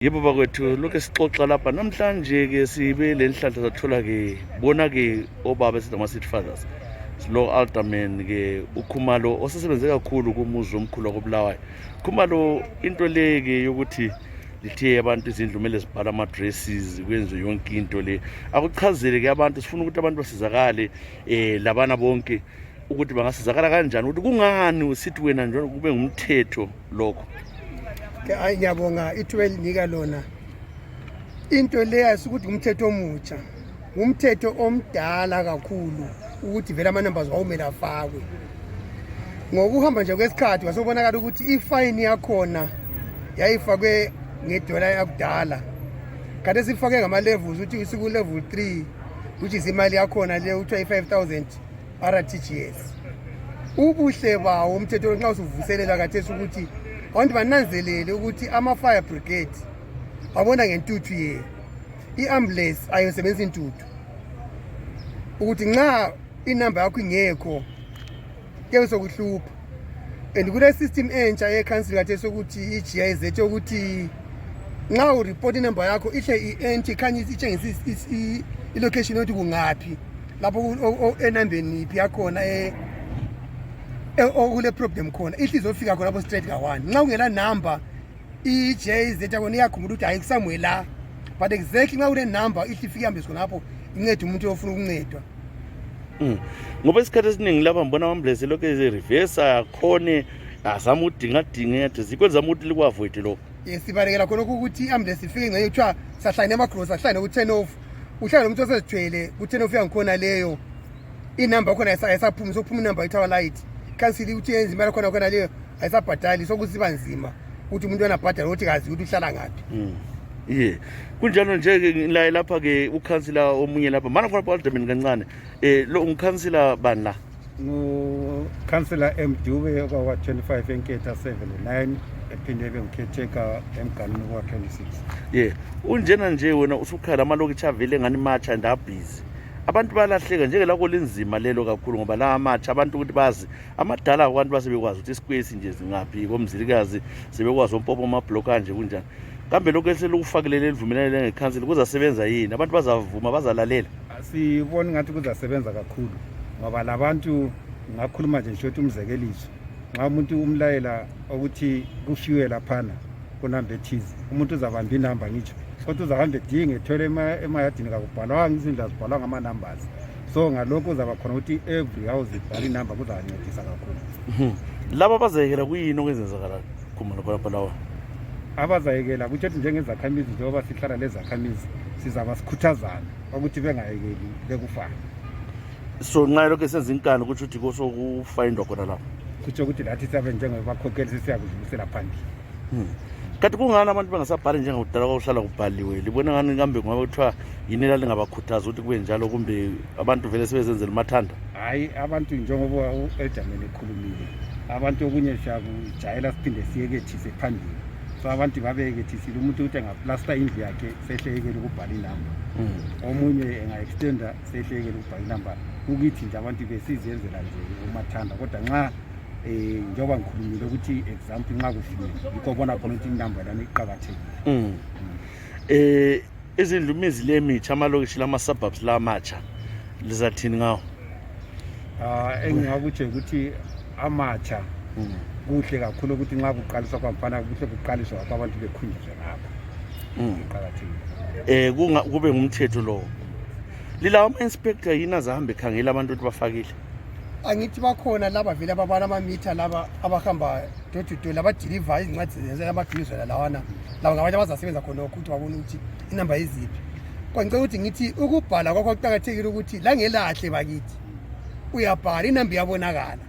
Yebo bakwethu lokho sixoxa lapha namhlanje ke sibe lenhlanhla zathola ke bona ke obaba esidama city fathers lo alderman ke uKhumalo osesebenze kakhulu kumuzi omkhulu akoBulawayo. Khumalo into leke yokuthi lithe abantu izindlu kumele zibhala ama addresses kwenziwe yonke into le akuchazele ke abantu sifuna ukuthi abantu basizakale labana bonke ukuthi bangasizakala kanjani ukuthi kungani usithi wena nje kube ngumthetho lokho. Hayi ngiyabonga ithuba elinika lona. Into leya ukuthi umthetho omutsha, umthetho omdala kakhulu ukuthi vele ama numbers awumele afakwe. Ngokuhamba nje kwesikhathi wasobonakala ukuthi ifine yakhona yayifakwe ngedola yakudala. Kade sifake ngama levels ukuthi usiku level 3 which is imali yakhona le uthiwa 5000 RTGS. Ubuhle bawo umthetho nxa usuvuselela kathesi ukuthi abantu bananzelele ukuthi ama-fire brigade abona ngentuthu ye i-ambulance ayosebenzisa intuthu ukuthi nxa inamba yakho ingekho ke sokuhlupha. And kule system entsha yekhansili kathesi ukuthi i-GIZ ukuthi nxa ureport inamba yakho ihle i-entry khanye itshengisa i-location yokuthi kungaphi lapho enambeni iphi yakhona okule problem khona ihle izofika khona lapho straight ka1 nxa ungela number i-GIZ yakho iyakhumbula ukuthi hayi kusamwe la but exactly nxa ule number ihle ifike ihambe khona lapho incede umuntu ofuna ukuncedwa. Ngoba isikhathi esiningi lapha ngibona ambulance lokho reverse akhone azama udingadinga yade zikwenza umuntu likwa-avoid lokho. Yes, sibalekela khona ukuthi i-ambulance ifike ngeke kuthiwa sahlangene ama-cross ahlangene ku-10 off uhlangene umuntu osezithwele ku-10 off yangikhona leyo inamba khona ayisaphumi sokuphuma inamba itower light khansili ukuthi yenza imali khona leyo ayisabhadali sokusiba nzima ukuthi umuntu anabhadala ukuthi kazi ukuthi uhlala ngaphi. Kunjalo nje la lapha ke ukhansila omunye lapha mana khona alderman kancane lo ukhansila bani la Councillor Mdube okwa 25 enketha 79 ephinde ebe ngikheteka emganini kwa 26. Unjena nje wena usukhala amalokitshi avele ngani matcha and abhizi abantu balahleka njenge lakho linzima lelo kakhulu ngoba la matcha abantu ukuthi bazi amadala abantu basebekwazi ukuthi ispace nje zingaphi komzilikazi sebekwazi umpopo amablock kanje kunjani kambe lokho ehlele ukufakele livumelane ngekhansili kuzasebenza yini abantu bazavuma bazalalela. Sibona ngathi kuzasebenza kakhulu ngoba labantu ngakhuluma nje shothi umzekeliso nxa umuntu umlayela ukuthi kufiwe laphana kunamba ethize umuntu uzabamba inamba ngitsho kodwa uzahamba edinge ethole emayadini kakubhalwanga izindlu azibhalwanga ama-numbers so ngalokho uzaba khona ukuthi every house ibhala inamba kuzancedisa kakhulu. Laba bazayekela kuyini okwenzakala khumalo khonapha lawa abazayekela kuthi njengezakhamizi njengoba sihlala lezakhamizi sizaba sikhuthazana ukuthi bengayekeli bekufana. So nxa lokho senza inkani ukuthi uthi kosokufayindwa khona lapho kutsho ukuthi lathi siyabe njengabakhokheli sesiyakudlulisela phambili. Kanti kungani abantu bangasabhali njengakudala kwakuhlala kubhaliwe libona ngani kambe ngoba kuthiwa yini lalingabakhuthaza ukuthi kube njalo kumbe abantu vele sebezenzela umathanda? Hayi abantu njengoba uElderman ekhulumile abantu okunye siyakujayela siphinde siyekethise phambili so abantu babekethisile umuntu ukuthi engaplasta indlu yakhe sehlekele ukubhala inamba omunye enga-extenda sehlekele ukubhala inamba ukuthi nje abantu besizenzela nje umathanda kodwa nxa njengoba ngikhulumile ukuthi example nxa kufike yikho bona khona ukuthi inamba lana iqakathekile. Izindlu imizile emitsha amalokishi lama-suburbs la amatsha lizathini ngawo? Engingakutsho ukuthi amatsha kuhle kakhulu ukuthi nxa kuqaliswa kwamfana kuhle kuqaliswa abantu bekhunjuzwe ngapha iqakathekile. Kube ngumthetho lowo lilawo ama-inspector yini azahambe ekhangela abantu ukuthi bafakile? Angithi bakhona laba vele ababala amamitha laba abahamba door labadiliva izincwadi amabhilizela lawana laba ngabantu abazasebenza khona ukuthi babone ukuthi inamba yiziphi. Ngicela ukuthi ngithi ukubhala kwakho kuqakathekile ukuthi la ngelahle bakithi uyabhala inamba iyabonakala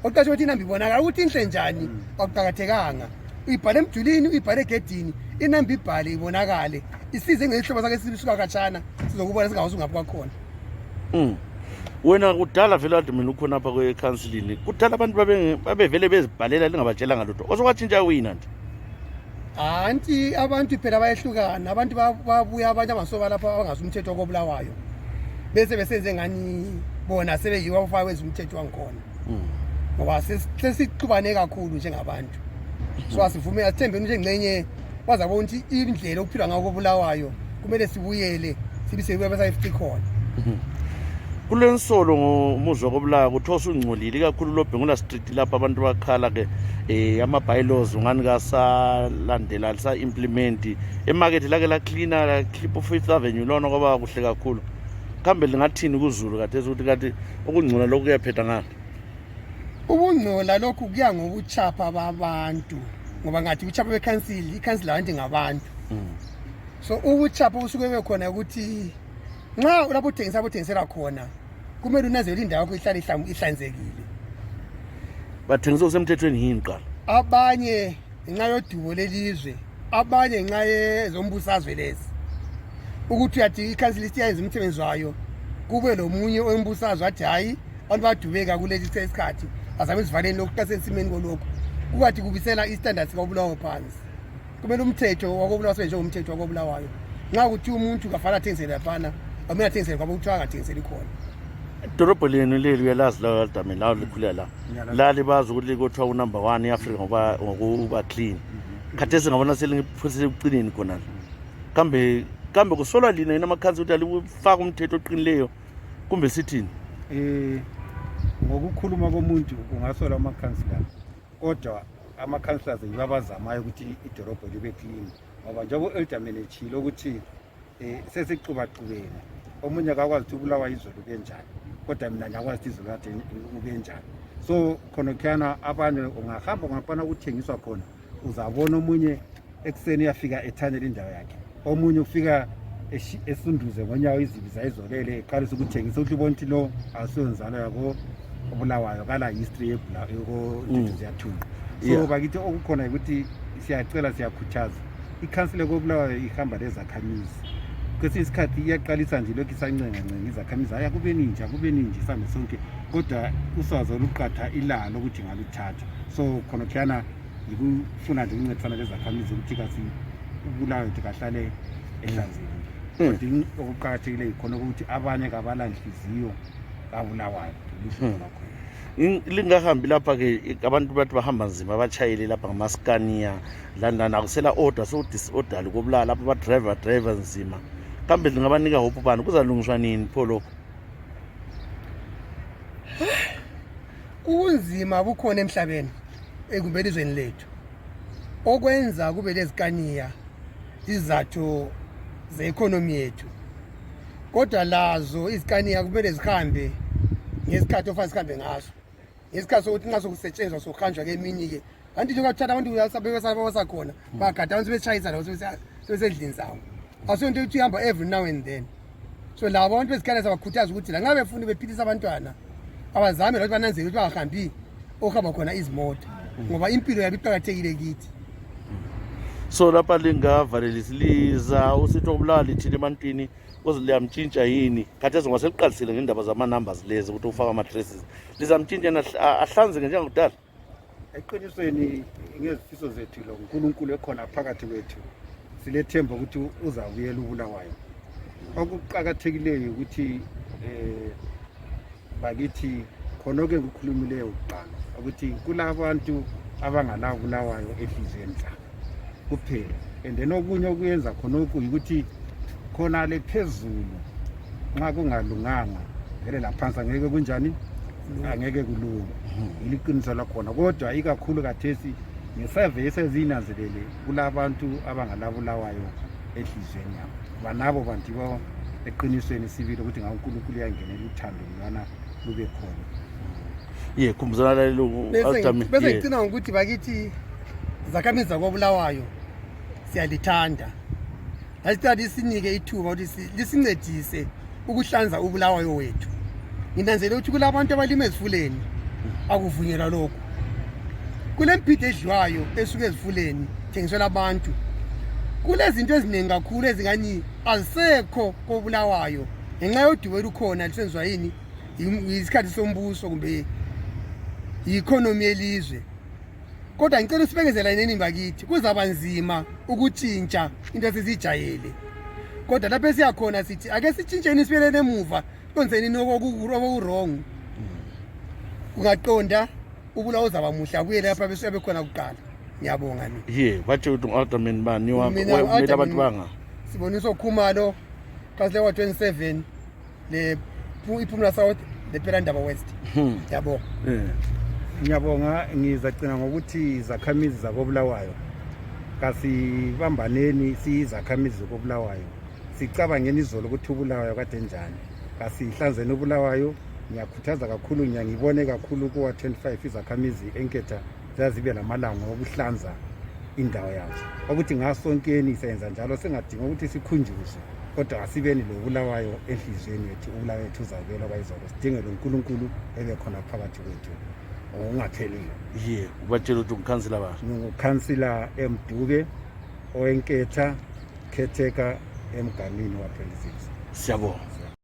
oqasho ukuthi inamba ibonakala ukuthi inhle njani akuqakathekanga uyibhale emjulini uyibhale egedini inamba ibhale ibonakale isize ngehlobo sakhe sisuka katshana sizokubona singawuzi ngapha kwakhona. Wena kudala vele alderman ukhona apha kwekhansilini kudala abantu babevele bezibhalela lingabatshelanga lutho osokwatshintsha wina nje. Anti abantu phela bayehlukana abantu babuya abanye amasoba lapha abangazi umthetho akoBulawayo bese besenze ngani bona sebeyiwa ufaka wenza umthetho wangikhona ngoba sesixubane kakhulu njengabantu so asivumela sithembe ukuthi engcenye wazabona ukuthi indlela okuphilwa ngako koBulawayo kumele sibuyele sibe sebesayifithi khona. Kulensolo ngomuzwa koBulawayo kuthosa ungcolile kakhulu loBhengula Street lapha abantu bakhala ke ama bylaws ungani kasalandela lisa implement emarket lake la cleaner la clip of 5th Avenue lona kwaba kuhle kakhulu. Kambe lingathini kuZulu kade ukuthi kade ukungcola lokhu kuyaphetha ngani? Ukungcola lokhu kuya ngokuchapha babantu ngoba ngathi uchapha bekhansili ikhansila abantu ngabantu. So ukuchapha usuke bekhona ukuthi nxa lapho uthengisela khona kumele unazele indawo yakho ihlale ihlanzekile. Bathengisa kusemthethweni yini qala? Abanye ngenxa yodubo lelizwe, abanye ngenxa yezombusazwe lezi. Ukuthi yathi ikhansili iyenza umsebenzi wayo kube lomunye ombusazwe athi hayi abantu badubeka kuleli isikhathi azame isivaleni lokuqasensimeni kolokho. Kubathi kubisela istandards kaBulawayo phansi. Kumele umthetho wakoBulawayo senze umthetho wakoBulawayo. Nxa kuthi umuntu kafala athengisele laphana, amele athengisele kwabo ukuthi angathengiseli khona. Idorobho lenu leli uyalazi la aldameni la likhulela la. Lali bazi ukuthi likothiwa unumber 1 eAfrica ngokuba clean. Khathesi ngabona selingiphuthise ukuqinini khona. Kambe kusolwa lina inamakhansi ukuthi alifaka umthetho oqinileyo kumbe sithini? Ngokukhuluma komuntu kungasola amakhansila. Kodwa amakhansila ziyabazamayo ukuthi idorobho libe clean. Ngoba njengoba eldameni echilo ukuthi sesicubaqubene. Omunye akakwazi ukuthi uBulawayo izolo benjani. Kodwa mina ngiyakwazi ukuthi izolo kade ubenjani. So khona khana abanye ungahamba ngapana ukuthengiswa khona uzabona omunye ekseni yafika ethanela indawo yakhe. Omunye ufika esunduze ngonyawo izibi zayizolele eqalisa ukuthengisa ukuthi ubona ukuthi lo asiyonzalo yako uBulawayo kala history yeko ziyathula. So bakithi okukhona ukuthi siyacela siyakhuthaza ikhansile koBulawayo ihamba lezakhamizi. Kwesinye isikhathi iyaqalisa nje lokhu isancenga izakhamizi aya kube ninji sambe sonke kodwa usazo oluqatha ilalo ukuthi ngaluthatha. So khona khana yikufuna nje ukuncedisana lezakhamizi ukuthi kasi uBulawayo kahlale ehlanzekile. Kodwa okuqhakathekile ikhona ukuthi abanye kabalanhliziyo kaBulawayo lingahambi lapha ke abantu bathi bahamba nzima abachayeli lapha ngamaskania lana akusela order so disorder koBulawayo lapha driver nzima. Kambe lingabanika hope bani kuzalungiswa nini pho lokho? Kunzima bukhona emhlabeni ekumbelizweni lethu. Okwenza kube lezikaniya izathu ze-economy yethu. Kodwa lazo izikaniya kumele zihambe ngesikhathi ofana sihambe ngaso. Ngesikhathi sokuthi nxa sokusetshenziswa sokuhanjwa keminye ke. Kanti nje ukuthatha abantu basakhona bagada abantu betshayisa labo sebesendlini zawo. Asonto ukuthi ihamba every now and then. So labo abantu bezikaniya sabakhuthaza ukuthi la ngabe befuna bephilisa abantwana abazame ukuthi bananzele ukuthi bangahambi ohamba khona izimota ngoba impilo yabo iqhakathekile kithi. So lapha lingavalelisiza usithi uBulawayo lithini ebantwini oziliyamtshintsha yini khathesi ngwaseliqalisile ngendaba zama-numbers lezi ukuthi ufaka ama-addresses lizamtshintsha ahlanzeke njengakudala. Eqinisweni ngezifiso zethu lo uNkulunkulu ekhona phakathi kwethu silethemba ukuthi uzabuyela uBulawayo. Okuqhakathekileyo ukuthi bakithi khona ke ukukhulumileyo uqala ukuthi kulabantu abangala uBulawayo ehlizweni zabo kuphela and then okunye okuyenza khona ukuthi khona le phezulu nxa kungalunganga vele laphansi angeke kunjani angeke kulunge iliqiniso lakhona kodwa ikakhulu kathesi ngesurvey esezinanzelele kulabantu abangalaBulawayo ehlizweni yabo banabo bantu bo eqinisweni sibili ukuthi ngaNkulunkulu yangenela uthando lwana lube khona. Khumbuzana lelo bese ngicina ngokuthi bakithi zakhamizi zakoBulawayo siyalithanda. Asicela isinike ithuba ukuthi lisincedise ukuhlanza uBulawayo wethu. Nginanzele ukuthi kulabantu abalima ezifuleni akuvunyelwa lokho. Kulempilo edliwayo esuke ezifuleni thengiselwa abantu. Kulezinto eziningi kakhulu ezingani azisekho koBulawayo ngenxa yodubo lukhona lisenzwa yini isikhathi sombuso kumbe i-economy yelizwe. Kodwa ngicela usibekezela nini bakithi kuzaba nzima ukutshintsha into esizijayele. Kodwa lapho siyakhona sithi ake sitshintsheni sibelele emuva kwenzeni oku-wrong. Ungaqonda uBulawayo uzaba muhle abuyele lapha bese bekhona kuqala. ngiyabonga mina. Ye, batshela ukuthi u-alderman bani wakho Mina umele abantu banga. Siboniswa Khumalo kahle wa 27 le iPhumula South le Perandaba West. Yabo. Ngiyabonga ngizagcina ngokuthi izakhamizi zakoBulawayo kasibambaneni siyizakhamizi zakoBulawayo. Sicabangeni izolo ukuthi uBulawayo kade njani. Kasihlanzeni uBulawayo. Ngiyakhuthaza kakhulu ngiyangibone kakhulu kuwa 25 izakhamizi enketha zazibe lamalanga okuhlanza indawo yazo. Ukuthi ngasonkeni isenza njalo singadinga ukuthi sikhunjuzwe. Kodwa asibeni loBulawayo enhlizweni yethu uBulawayo wethu uzabela kwayizolo. Sidinge loNkulunkulu ebe khona phakathi kwethu. Ungapheliyo. Ye, batshela ukuthi umkhansila ba. Ngukhansila eMdube owenketha khetheka emganwini wa 26. Siyabonga.